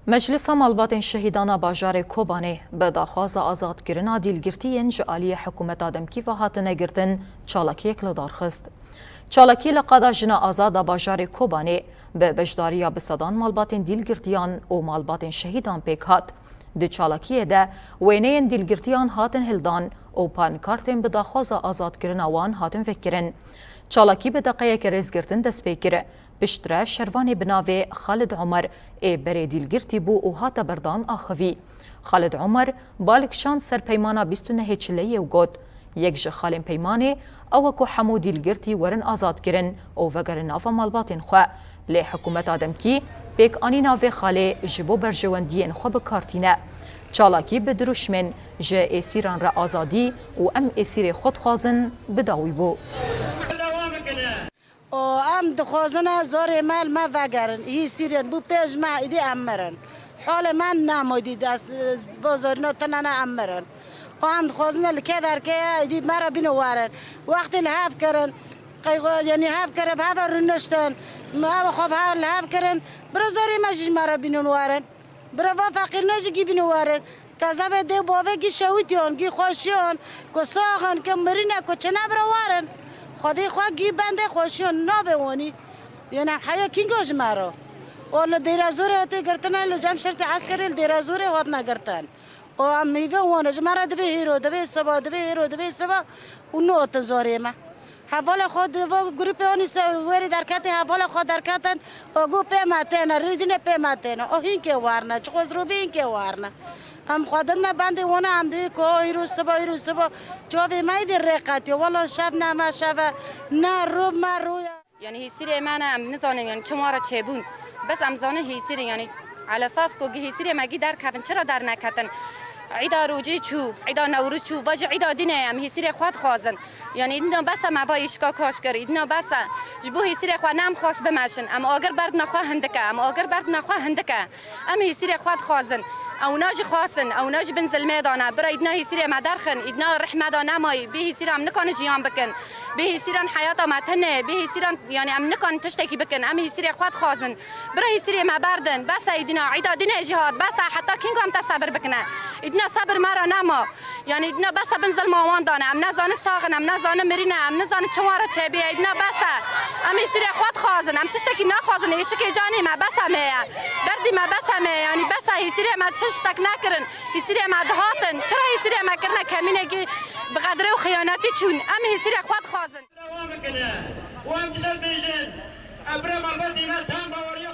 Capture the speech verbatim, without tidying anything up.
Meclisa Malbatên Şehîdan a bajarê Kobanê bi daxwaza azadkirina dîlgirtiyên ji aliyê hikûmeta demkî ve hatine girtin, çalakiyek li dar xist. Çalakî li Qada Jina Azad a bajarê Kobanê bi beşdariya bi sedan malbatên dîlgirtiyan û malbatên şehîdan pêk hat. Di çalakiyê de wêneyên dîlgirtiyan hatin hildan û pankartên bi daxwaza azadkirina wan hatin vekirin. Çalakî bi deqeyeke rêzgirtin dest pê kir. Piştre şervanê bi navê Xalid Omer ê berê dîlgirtî bû û hate berdan axivî. Xalid Omer bal kişand ser peymana bîst û nehê çileyê û got, Yek ji xalên peymanê ew e ku hemû dîlgirtî werin azadkirin û vegerin nava malbatên xwe. Lê hikûmeta demkî pêkanîna vê xalê ji bo berjewendiyên xwe bi kar tîne. Çalakî bi dirûşmên ji êsîran re azadî û em êsîrê xwe dixwazin bi dawî bû. û em dixwazine zorê me li me vegerin. Hîsîrên bû pênc meh, îdî em mirin. Holê me nemo, îdî dest bo zorîna tine ne, em mirin. Û em dixwazine li kê derkeye, îdî me re bîne werin. Wextê li hev kirin, qey-, yanî hev kirin, bi hev re rûniştin. Me ew xwe bi hev, li hev kirin. Bira zorê me jî ji me re bînin werin. Bira va feqîrine jî gî bîne werin. Kezebê dê û bavê gî şewîtiyan, gî xweşiyan, ku sax in, ku mirîne, ku çine bira warin. Xwedê xwe gî bendê xweşiyan nabe wanî. Yene heye kînga ji me re. O li Dêrezorê hatê girtine, li cem şertê eskerê li Dêrezorê hatine girtin. O em hîvê wan e, ji me re dibê hêro, dibê siba, dibê hêro, dibê siba û nihate zorê me. Hevalê xwe di va grûpê anî se werî derketê, hevalê xwe derketin, o got pê me têne, rêdînê pê me têne. O hînkê warne, çiqo zirûbî hînkê warne. Em xwe didine bendê wana, em dî ku hîro siba, hîro siba. Çavê me îdî rê qetiyo. Wela şev ne me şev e, ne rû me rû ye. Yanî hîsîrê me ne, em nizanin yanî çima re çêbûn. Bes em zanin hîsîrê yanî elesas ku gi hîsîrê me gî derkevin, çira derneketin? Îda rojî çû, îda Newrûz çû, va ji îda dînê em hîsîrê xwe dixwazin. Yanî îdina bes e me va îşka kaş kir, îdina bes e. Ji bo hîsîrê xwe ne em xwest bimeşin, em agir berdina xwe hindik e, em agir berdina xwe hindik e. Em hîsîrê xwe dixwazin. Ewna jî xwestin, ewna jî bin zilmê dane. Bira îdina hîsîrê me derxin, îdina rih me de nemayî. Bê hîsîran em nikarin jiyan bikin. Bê hîsîran heyata me tune, bê hîsîran, yanî em nikarin tiştekî bikin. Em hîsîrê xwe dixwazin. Bira hîsîrê me berdin. Bes e îdina, îda dînê jî hat. Bes e, heta kînga em te sebir bikine? Îdina sebir me re nema. Yanî îdina bes e bin zilma wan dane. Em nezanin sax in, em nezanin mirî ne, em nizanin çi wan re çêbûye. Îdina bes e. Em hîsîrê xwe dixwazin. Em tiştekî naxwazin. Êşikê canê me bes e me ye. Derdî me bes e me ye. Yanî bes e, hîsîrê me çi tiştek nekirin. Hîsîrê me dihatin. Çira hîsîrê me kirine kemînekî bi xedrê û xiyanetî çûn? Em hîsîrê xwe dixwazin. Dewam bikine. Wan dişer bêjin. Ebre malbetî me tam baweriya